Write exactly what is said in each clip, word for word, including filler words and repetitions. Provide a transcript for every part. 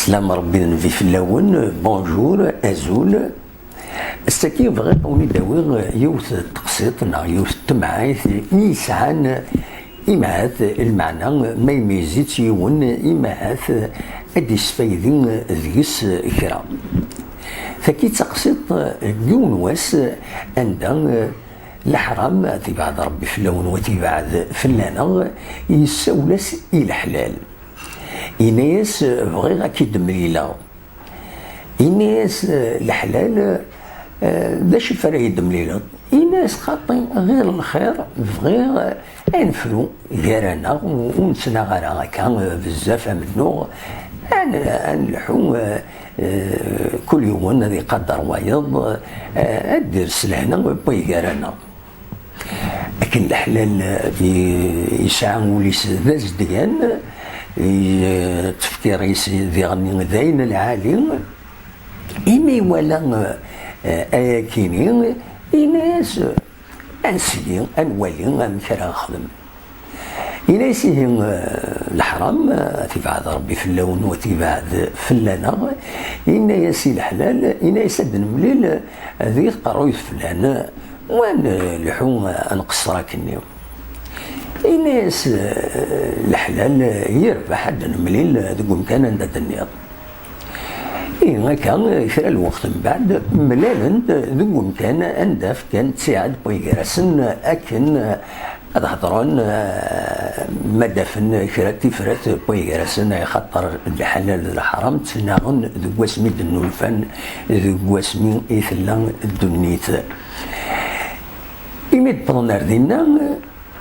Lam Rebbi d Nnbi fell-awen, bonjour, azul. Ass-agi bɣiɣ ad wen-id-awiɣ yiwet n teqsiṭ neɣ yiwet n temɛayt i yesɛan imahat lmeɛna ma imeyyez-itt yiwen, imahat ad d-isfaydi deg-s kra. Tagi d taqsiṭ n yiwen wass anda Leḥram, ad ibeɛɛed Rebbi fell-awen, wa ad ibeɛɛed fell-aneɣ, yessawel-as i leḥlal. Yenna-yas: "Bɣiɣ ad k-id-mlileɣ." Yenna-yas leḥlal: "Eh, d acu f ara yi-d-temlileḍ?" Yenna-yas: "Xaṭi, ɣir lxir, bɣiɣ ad nefru gar-aneɣ, ur nettnaɣ ara akka bezzaf amennuɣ, ad n-, ad nleḥḥu, eh, eh, kul yiwen ad iqader wayeḍ, eh, ad d-ires lehna n way gar-aneɣ." Akken leḥlal, eh, i-, yesɛa ul-is d azedgan, i-, eh, tefkir-is diɣen d ayen lɛali, imi iwala, eh, ayakini, yenna-yas: "Ad nsel, ad nwali amek ara nexdem." Yenna-yas: "Ihi, eh, leḥram, eh, ad ibeɛɛed Rebbi fell-awen, wa ad ibeɛɛed fell-aneɣ." Yenna-yas i leḥlal, yenna-yas: "Ad nemlil, eh, di tqerruyt flan, wa ad nleḥḥu, eh, ad nqeṣṣer akkenni." Yenna-yas, eh, leḥlal: "Yerbeḥ, ad nemlil, eh, deg umkan anda d-tenniḍ." Ihi akka, kra n lweqt mbeɛd, mlalen-d deg umkan anda fkan ttiɛad n way gar-asen akken ad hedren, eh, ma d-afen kra n tifrat n way gar-asen, axaṭer leḥlal d leḥram ttnaɣen deg wasmi d-nnulfan, deg wasmi i tella ddunit. Imi d-wwḍen ar dinna,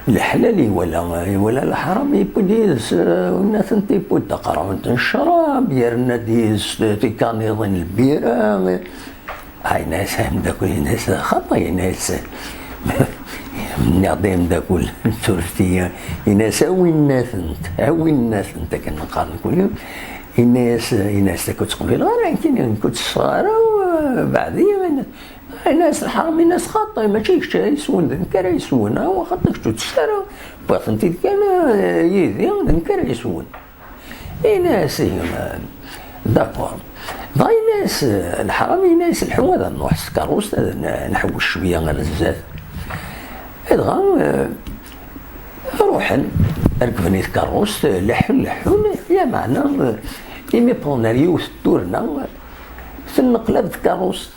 leḥlal iwala, iwala leḥram, yewwi-d yid-s, eh, winna-tent, yewwi-d taqerɛunt n ccrab, yerna-d yid-s tikaniḍin n lbira. Ah, yenna-yas ameddakel, yenna-yas: "Xaṭi," yenna-yas, "nniɣ-d ay ameddakel, surfet-iyi." Yenna-yas: "A winna-tent, a winna-tent," akken neqqar nekni. Yenna-yas, yenna-yas: "Nekk ur tt-qbileɣ ara, nekkini nekk ur tt-ssɣeɣ ara, beɛd-iyi." Yenna-yas leḥram, yenna-yas: "Xaṭi, mačči d kečč ara yeswen, d nekk ara yeswen, awa xaṭi kečč ur teččiḍ ara, wwiɣ-tent-id kan, eh, yid-i, d nekk ara yeswen." Yenna-yas: "Ihi, eh, d'accord." Dɣa yenna-yas, eh, leḥram, yenna-yas: "Lḥu ad nruḥ s tkeṛṛust, ad n-, nḥewwes cwiya ar zdat." Dɣa, eh, ruḥen, rekben i tkeṛṛust, leḥḥun, leḥḥun, lameɛna, eh, imi wwḍen ar yiwet n turna, tenneqlab tkeṛṛust.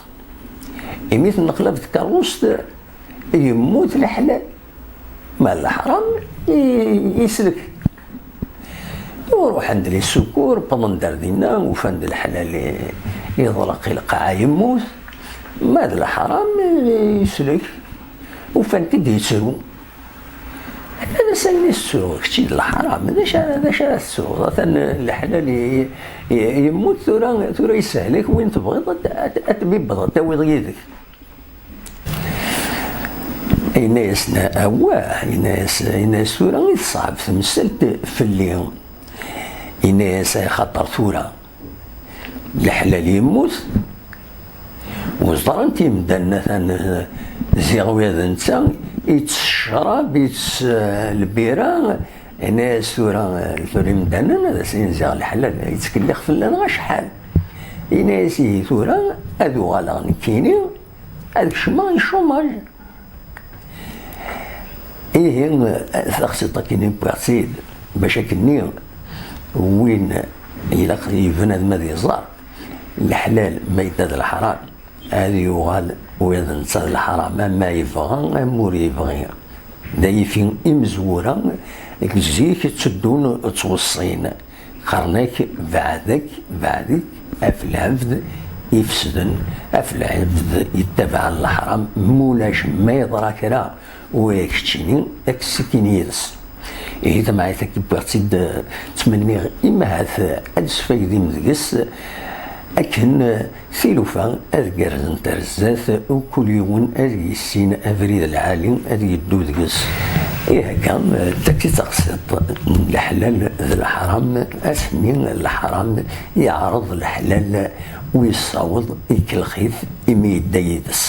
Imi tenneqlab tkeṛṛust, yemmut leḥlal. Ma d leḥram, i-, yeslek. Ruḥen-d les secours, wwḍen-d ar dinna, ufan-d leḥlal i-, iḍleq i lqaɛa, yemmut. Ma d leḥram, i-, yeslek. Ufan-t-id yettru. Nnan-as: "Ayen i tettruḍ kečči d leḥram, d acu ara, d acu ara tettruḍ? Atan leḥlal i-, i-, yemmut, tura, tura yessehlek, win tebɣiḍ ad, ad, ad t-tbibbeḍ, ad t-tawiḍ yid-k." Yenna-yas: "Awah," yenna-yas, yenna-yas: "Tura i teṣɛeb temsalt fell-i." Yenna-yas: "Axaṭer tura leḥlal yemmut, ur ẓrant imdanen, atan ziɣ ula d netta ittess ccrab, ittess, eh, lbira." Yenna-yas: "Tura, eh, tura imdanen ad as-inin ziɣ leḥlal yettkellix fell-aneɣ acḥal." Yenna-yas: "Ihi tura ad uɣaleɣ nekkini, ad kecmeɣ i chômage." Ihi, taxsiṭ akkenni wwiɣ-tt-id, bac akkenni win ilaq yebnadem ad iẓer leḥlal ma yedda d leḥram, ad yuɣal ula d netta d leḥram, ama yebɣa, ama ur yebɣi. D ayifi imezwura, deg zik tteddun ttweṣṣin. Qqaren-ak: "Beɛd-ak, beɛd-ik ɣef lɛebd ifesden, ɣef lɛebd yettabaɛen leḥram, mulac ma yeḍra kra, ula d keččini, ad k-ssikin yid-s." Ihi tamɛayt-agi wwiɣ-tt-id, ttmenniɣ imahat ad d-tesfaydim deg-s, akken tilufa ad gerrzent ar zdat, u kul yiwen ad yissin abrid lɛali ad yeddu deg-s. Ih, akka, d takti d taqsiṭ n leḥlal d leḥram, asmi leḥram yeɛreḍ leḥlal u yessaweḍ ikellex-it imi yedda yid-s.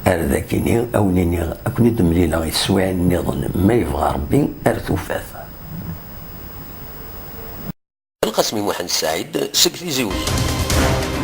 Ar d akini, a wen-iniɣ, ad ken-id-mlileɣ i teswiɛin nniḍen, ma yebɣa Rebbi, ar tufat. Qasmi Muḥend Saɛid seg Tizi Uzzu.